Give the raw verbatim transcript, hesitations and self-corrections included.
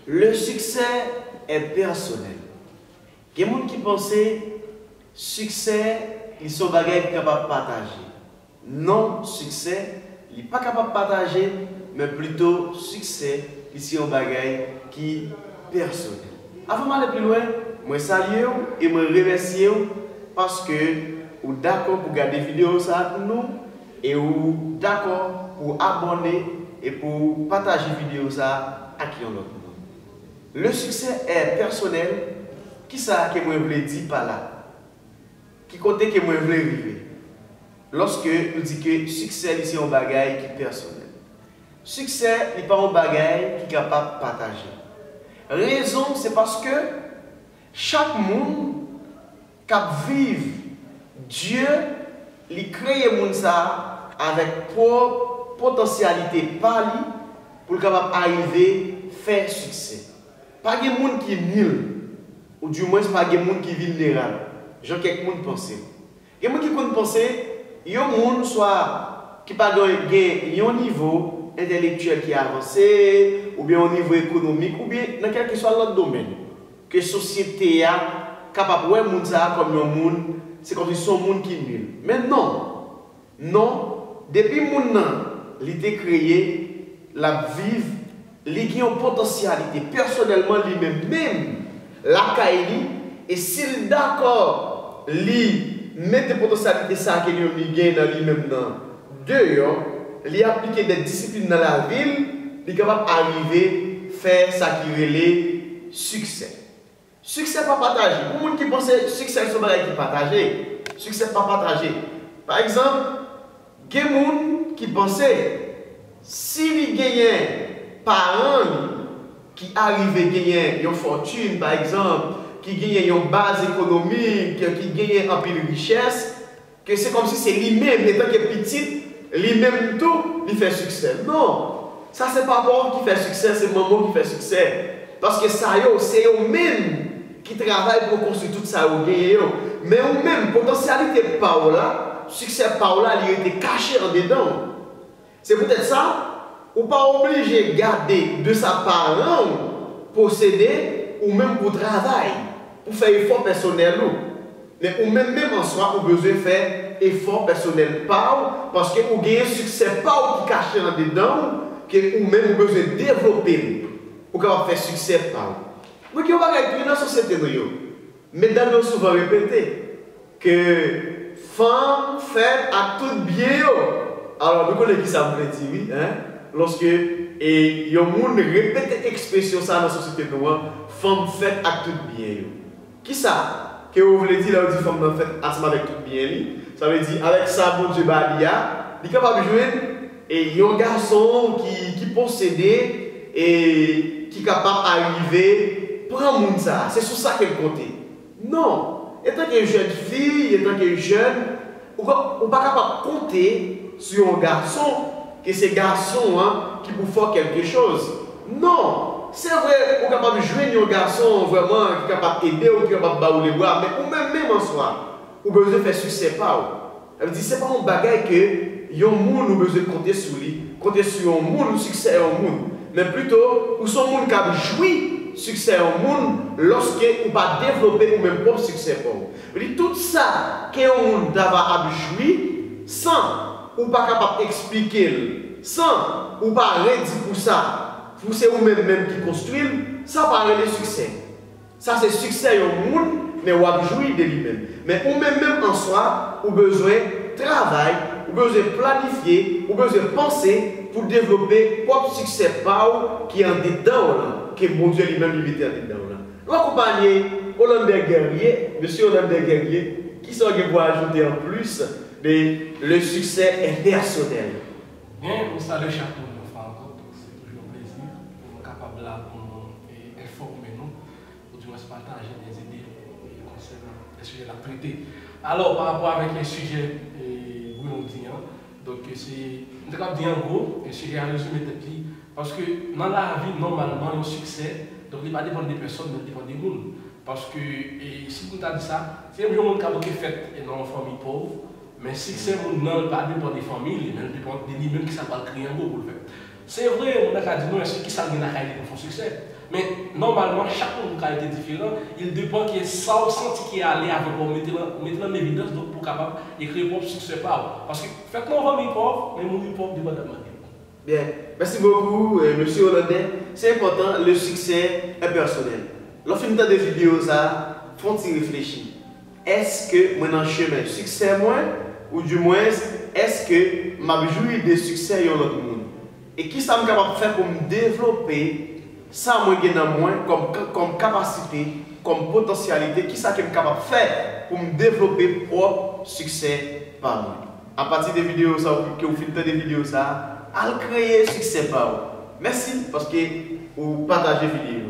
Le succès est personnel. Gen moun ki panse siksè li se yon bagay ki kapab pataje. Non, siksè li pa kapab pataje, men plito siksè li se yon bagay ki pèsonèl. Avan m ale pi lwen, mwen salye w e mwen remèsye w paske ou dakò pou gade videyo sa ak nou e ou dakò pou abòne e pou pataje videyo sa ak yon lòt moun. Le succès est personnel. Kisa ke mwen vle di pa la? Ki kote ke mwen vle rive? Lòske nou di ke siksè li se yon bagay ki pèsonèl. Siksè li pa yon bagay ki kapab pataje. Rezon se paske chak moun k ap viv, Dye li kreye moun sa a avèk pwòp potansyalite pa li pou l kapab arive fè siksè. Pa gen moun ki nil, oudimwens pa gen moun ki vilnerab, jan kèk moun panse. Gen moun ki konn panse yon moun swa ki pa gen, gen yon nivo entèlektyèl ki avanse, oubyen yon nivo ekonomik, oubyen nan kèlkeswa lòt domèn, ke sosyete a kapab wè moun sa a kòm yon moun, se kòmsi se yon moun ki nil. Men non, non, depi moun nan li te kreye, l ap viv, li gen yon potansyalite pèsonèlman li menm menm lakay li, e si l dakò li mete potansyalite sa a ke li menm li gen nan li menm nan deyò, li aplike de disiplin nan lavi l, li kapab arive fè sa ki rele siksè. Siksè pa pataje. Pou moun ki panse siksè se yon bagay ki pataje, siksè pa pataje. Pa egzanp, gen moun ki panse si li genyen paran li ki arive genyen yon fòtin, pa egzanp, ki genyen yon baz ekonomik, ki genyen anpil richès, ke se kòmsi se li menm, etanke pitit, li menm tou, li fè siksè. Non! Sa se papa w ki fè siksè, se manman w ki fè siksè. Paske sa yo, se yo menm ki travay pou yo konstwi tout sa yo genyen yo. Men ou menm, potansyalite pa w la, siksè pa w la, li rete kache andedan w. Se poutèt sa, ou pa oblije gade de sa paran w posede ou menm pou travay, pou fè efò pèsonèl ou. Men ou menm menm an swa, ou bezwen fè efò pèsonèl pa w, paske ou genyen siksè pa w ki kache andedan w, ke ou menm ou bezwen devlope l pou kapab fè siksè pa w. Donk, yon bagay tou nan sosyete nou yo, medam yo souvan repete ke fanm fèt ak tout byen yo. Alò, nou konnen ki sa m vle di, wi, en? Lòske e, yon moun repete ekspresyon sa nan sosyete nou an, fanm fèt ak tout byen yo. Kisa ke yo vle di lè yo di fanm nan fèt ansanm avèk tout byen li? Sa vle di, avèk sa Bondye ba li a, li kapab jwenn e, yon gason ki, ki posede e ki kapab arive pran moun sa a. Se sou sa ke l konte. Non. Etanke jèn fi, etanke jèn, ou, ou pa kapab konte sou yon gason ke se gason an ki pou fè w kèlke choz. Non. Se vre, ou kapab jwenn yon gason vrèman ki kapab ede w, ki kapab ba w lebra, men ou menm menm an swa, ou bezwen fè siksè pa w. Sa vle di, se pa yon bagay ke yon moun ou bezwen konte sou li, konte sou yon moun, siksè yon moun. Men pito, ou se yon moun k ap jwi siksè yon moun lòske ou pa devlope ou menm pwòp siksè pa w. Vle di, tout sa ke yon moun ta va ap jwi, san ou pa kapab eksplike l, san ou pa redi pou sa, pou se ou menm menm ki konstwi l, sa pa rele siksè. Sa se siksè yon moun, men w ap jwi de li menm. Men ou menm menm an swa, ou bezwen travay, ou bezwen planifye, ou bezwen panse pou devlope pwòp siksè pa w ki andedan w lan, ke Bondye li menm li mete andedan w lan. Nou akonpanye Olander Guerrier, mesye Olander Guerrier, kisa w gen pou ajoute anplis de le succès est personnel? Byen, nou salye chak moun yon fwa ankò, donk se toujou yon plezi pou nou kapab la pou nou e, enfòme nou, oudimwens pataje de zide e, konsènan le sijè n ap trete. Alò, pa rapò avèk le sijè e, Bruno di an, donk se, m te kab di an gwo, e sijè a rezime tèt li, paske nan lavi, nòmalman, yon siksè, donk li pa depann de pèsòn, men li depann de moun. Paske, e, si nou ta di sa, se menm jan yon moun ka bouke fèt e nan yon fanmi pòv, men siksè moun nan, li pa depann de fanmi li, men li depann de li menm kisa l pral kreye an gwo pou l fè. Se vre, moun nan ka di mwen, èske kisa l gen lakay li pou l fè yon siksè? Men, nòmalman, chak moun gen kalite diferan, il dépend ki sa w santi ki ale avèk ou, mete l an, mete l an evidans, donk pou w kapab ekri pwòp siksè pa w. Paske fèt nan yon fanmi pòv, men mouri pòv depandaman de ou. Byen, mèsi bokou, mesye Hollande. Se enpòtan, le succès est personnel. Lè w fin tande videyo sa, fè yon ti reflechi. Èske mwen nan chemen siksè mwen, oudimwens, èske m ap jwi de siksè yon lòt moun? E kisa m kapab fè pou m devlope sa mwen gen nan mwen kòm, kòm kapasite, kòm potansyalite, kisa ke m kapab fè pou m devlope pwòp siksè pa mwen? Apati de videyo sa, ke w fin tande videyo sa, al kreye siksè pa w. Mèsi paske ou pataje videyo.